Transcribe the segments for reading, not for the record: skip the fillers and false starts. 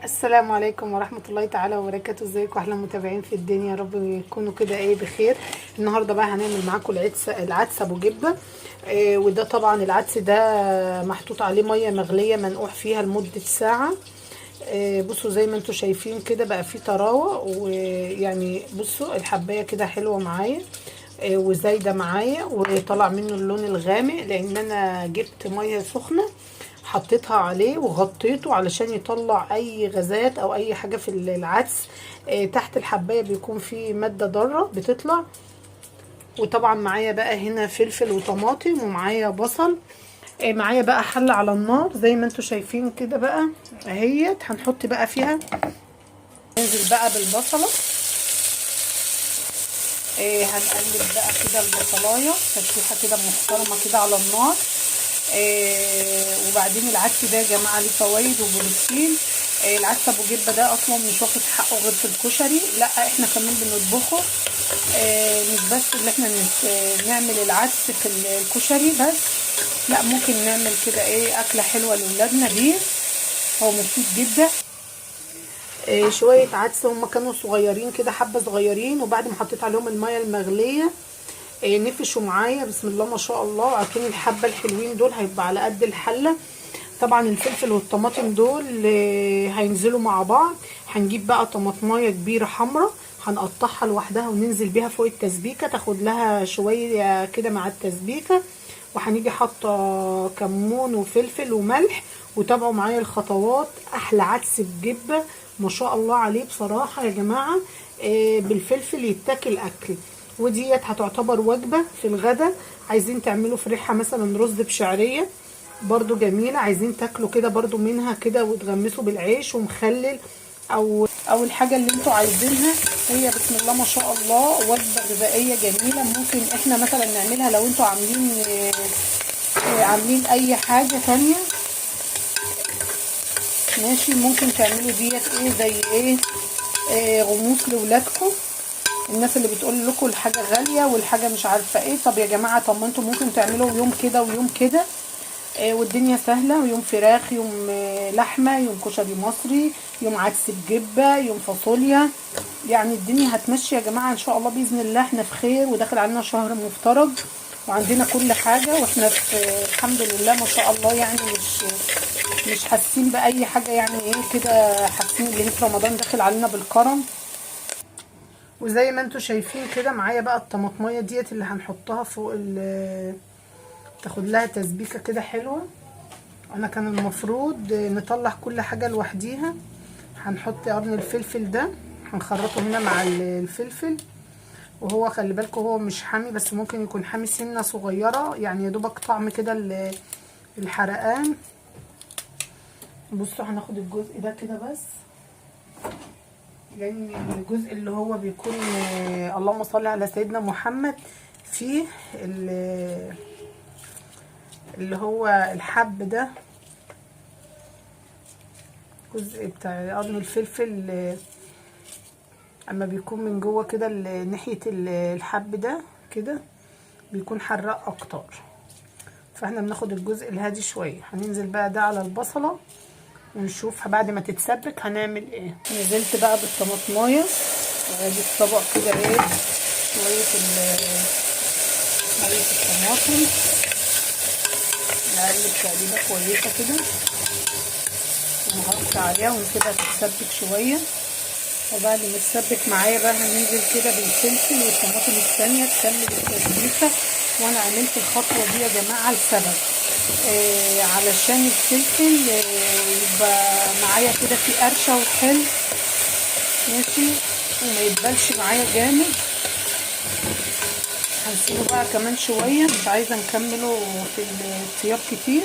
السلام عليكم ورحمة الله تعالى وبركاته. ازيكم احلى متابعين في الدنيا؟ يا رب يكونوا كده ايه بخير. النهارده بقى هنعمل معاكم العدس ابو جبه. وده طبعا العدس ده محطوط عليه مية مغليه منقوع فيها لمدة ساعة. بصوا زي ما انتم شايفين كده بقى فيه طراوه، ويعني بصوا الحبايه كده حلوة معايا، وزايده معايا وطلع منه اللون الغامق، لان انا جبت مية سخنة حطيتها عليه وغطيته علشان يطلع اي غازات او اي حاجة في العدس. تحت الحبايه بيكون في مادة ضارة بتطلع. وطبعا معايا بقى هنا فلفل وطماطم ومعايا بصل. معايا بقى حله على النار زي ما انتم شايفين كده بقى اهيت. هنحط بقى فيها، ننزل بقى بالبصله. هنقلب بقى كده البصلايه تشويحه كده محترمه كده على النار. وبعدين العدس ده يا جماعة ليه فوائد وبروتين. العدس ابو جبه ده اصلا مش واخد حقه غير في الكشري، لا احنا كمان بنطبخه. مش بس اللي احنا نعمل العدس في الكشري بس، لا ممكن نعمل كده ايه اكله حلوة لاولادنا بيه، هو مفيد جدا. شوية عدس هما كانوا صغيرين كده، حبه صغيرين، وبعد ما حطيت عليهم المية المغليه نفشوا معايا بسم الله ما شاء الله. عارفين الحبة الحلوين دول هيبقى على قد الحلة. طبعا الفلفل والطماطم دول هينزلوا مع بعض. هنجيب بقى طماطمايه كبيرة حمراء هنقطعها لوحدها وننزل بيها فوق التسبيكه، تاخد لها شوية كده مع التسبيكه. وهنيجي حاطه كمون وفلفل وملح، وتابعوا معايا الخطوات. احلى عدس بجبه ما شاء الله عليه بصراحة يا جماعة. بالفلفل يتاكل اكل، وديت هتعتبر وجبة في الغدا. عايزين تعملوا فريحه مثلا رز بشعريه برضو جميلة، عايزين تاكلوا كده برضو منها كده وتغمسوا بالعيش ومخلل او الحاجة اللي انتوا عايزينها. هي بسم الله ما شاء الله وجبة غذائية جميلة، ممكن احنا مثلا نعملها لو انتوا عاملين اي حاجة تانية ماشي. ممكن تعملوا ديت ايه زي ايه، غموس لولادكم. الناس اللي بتقول لكم الحاجة غالية والحاجة مش عارفه ايه، طب يا جماعة طب ما انتوا ممكن تعملوا يوم كده ويوم كده، والدنيا سهلة. يوم فراخ، يوم لحمه، يوم كشري مصري، يوم عدس بجبه، يوم فاصوليا، يعني الدنيا هتمشي يا جماعة ان شاء الله باذن الله. احنا في خير وداخل علينا شهر مفترج وعندنا كل حاجة، واحنا في الحمد لله ما شاء الله، يعني مش حاسين باي حاجة، يعني ايه كده حاسين اللي هي في رمضان داخل علينا بالكرم. وزي ما انتوا شايفين كده معايا بقى الطماطميه ديت اللي هنحطها فوق تاخد لها تسبيكه كده حلوة. انا كان المفروض نطلع كل حاجة لوحديها. هنحط قرن الفلفل ده هنخرطه هنا مع الفلفل، وهو خلي بالكم هو مش حامي، بس ممكن يكون حامي سنة صغيرة، يعني يا دوبك طعم كده الحرقان. بصوا هناخد الجزء ده كده بس، لان الجزء اللي هو بيكون اللهم صل على سيدنا محمد فيه اللي هو الحب ده، جزء بتاع قرن الفلفل اما بيكون من جوه كده ناحية الحب ده كده بيكون حراق اكتر، فاحنا بناخد الجزء الهادي شوية. هننزل بقى ده على البصله ونشوف بعد ما تتسبك هنعمل ايه. نزلت بقى بالطماطمايه، وادي الطبق كده ايه شوية مية الطماطم، نقلب تقليبه كويسة كده ونغطي عليها ونسيبها تتسبك شوية. وبعد ما تسبك معايا بقى هننزل كده بالفلفل والطماطم الثانية تكمل التسبيكه. وانا عملت الخطوة دي يا جماعة لسبب، علشان الفلفل يبقى معايا كده في قرشه وحلو ماشي، وما يتبلش معايا جامد. هنسيبه بقى كمان شوية، مش عايزه نكمله في الطياب كتير.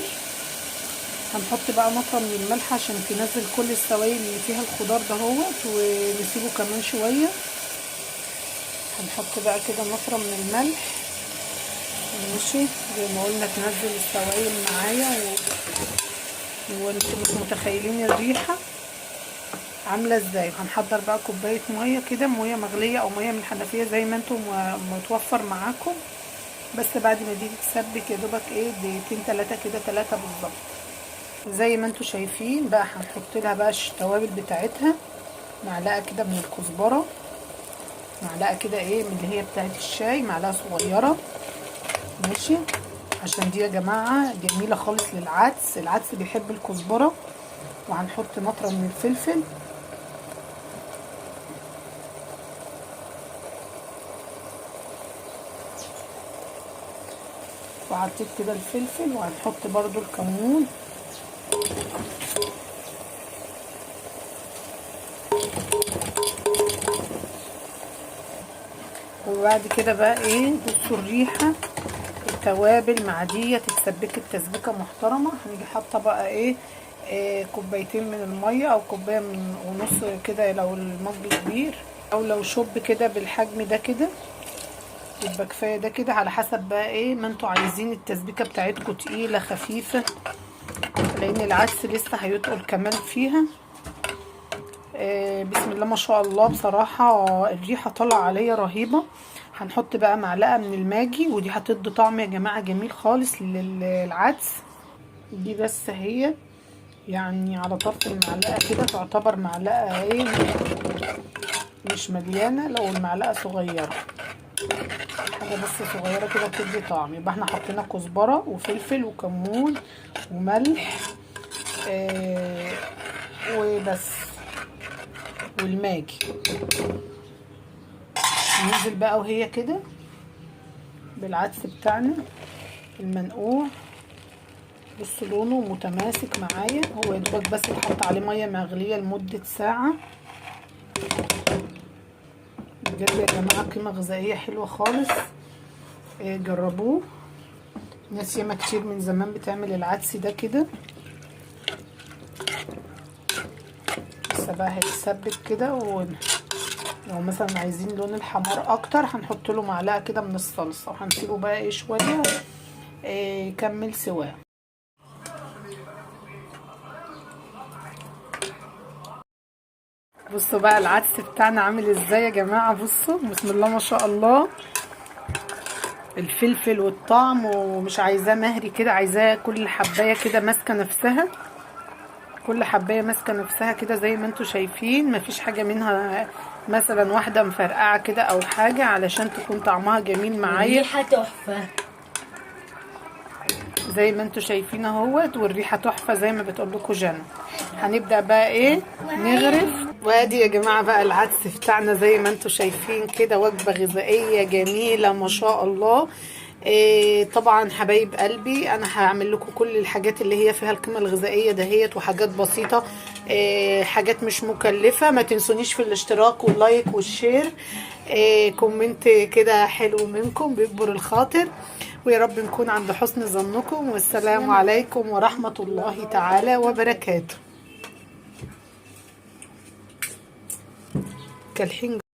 هنحط بقى نقطة من الملح عشان تنزل كل السوائل اللي فيها الخضار دهوت، ونسيبه كمان شوية. هنحط بقى كده نقطة من الملح ماشي، زي ما قلنا تنزل السوائل معايا وانتم مش متخيلين الريحة عامله ازاي. هنحضر بقى كوباية مية كده، مية مغليه او مية من الحنفية زي ما انتم متوفر معاكم، بس بعد ما دي تتسبك يا دوبك ايه دقيقتين تلاتة كده، تلاتة بالظبط. زي ما انتوا شايفين بقى هنحط لها بقى التوابل بتاعتها، معلقه كده من الكزبره، معلقه كده ايه من اللي هي بتاعت الشاي، معلقه صغيرة ماشي، عشان دي يا جماعة جميلة خالص للعدس، العدس بيحب الكزبره. وهنحط نطره من الفلفل، وحطيت كده الفلفل، وهنحط برضو الكمون. وبعد كده بقى ايه، بصوا الريحة، التوابل مع دي تتسبك التسبيكه محترمه. هنيجي حاطه بقى ايه، كوبايتين من المية او كوباية من ونص كده لو المج كبير، او لو شوب كده بالحجم ده كده يبقى كفاية ده كده، على حسب بقى ايه ما انتوا عايزين التسبيكه بتاعتكم تقيلة خفيفة، لان العدس لسه هيتقل كمان فيها. بسم الله ما شاء الله، بصراحة الريحة طالعه عليا رهيبة. هنحط بقى معلقه من الماجي، ودي هتدي طعم يا جماعة جميل خالص للعدس. دي بس هي يعني على طرف المعلقة كده، تعتبر معلقه ايه مش مليانة، لو المعلقة صغيرة حاجة بس صغيرة كده بتدي طعم. يبقى احنا حطينا كزبره وفلفل وكمون وملح وبس، والماجي. ننزل بقى وهي كده بالعدس بتاعنا المنقوع. بصوا لونه متماسك معايا، هو يدوبك بس اتحط عليه مية مغليه لمدة ساعة. بجد يا جماعة قيمة غذائية حلوة خالص، جربوه. ناس ياما كتير من زمان بتعمل العدس ده كده، لسه بقى هيتسبك كده. ولو مثلا عايزين لون الحمار اكتر هنحط له معلقه كده من الصلصه، وهنسيبه بقى ايه شوية يكمل سواه. بصوا بقى العدس بتاعنا عامل ازاي يا جماعة، بصوا بسم الله ما شاء الله، الفلفل والطعم، ومش عايزاه مهري كده، عايزاه كل حبايه كده ماسكه نفسها، كل حبايه ماسكه نفسها كده زي ما انتوا شايفين، مفيش حاجة منها مثلا واحدة مفرقعه كده او حاجة، علشان تكون طعمها جميل معايا. الريحة تحفة زي ما انتوا شايفين اهوت، والريحه تحفة زي ما بتقول لكم جنى. هنبدا بقى ايه نغرف. وادي يا جماعة بقى العدس بتاعنا زي ما انتوا شايفين كده، وجبة غذائية جميلة ما شاء الله. طبعا حبايب قلبي انا هعمل لكم كل الحاجات اللي هي فيها القيمة الغذائية دهيت، وحاجات بسيطة، حاجات مش مكلفة. ما تنسونيش في الاشتراك وال like وال share، comment كده حلو منكم بيكبر الخاطر، ويا رب نكون عند حسن ظنكم. والسلام عليكم ورحمة الله تعالى وبركاته. كالحين.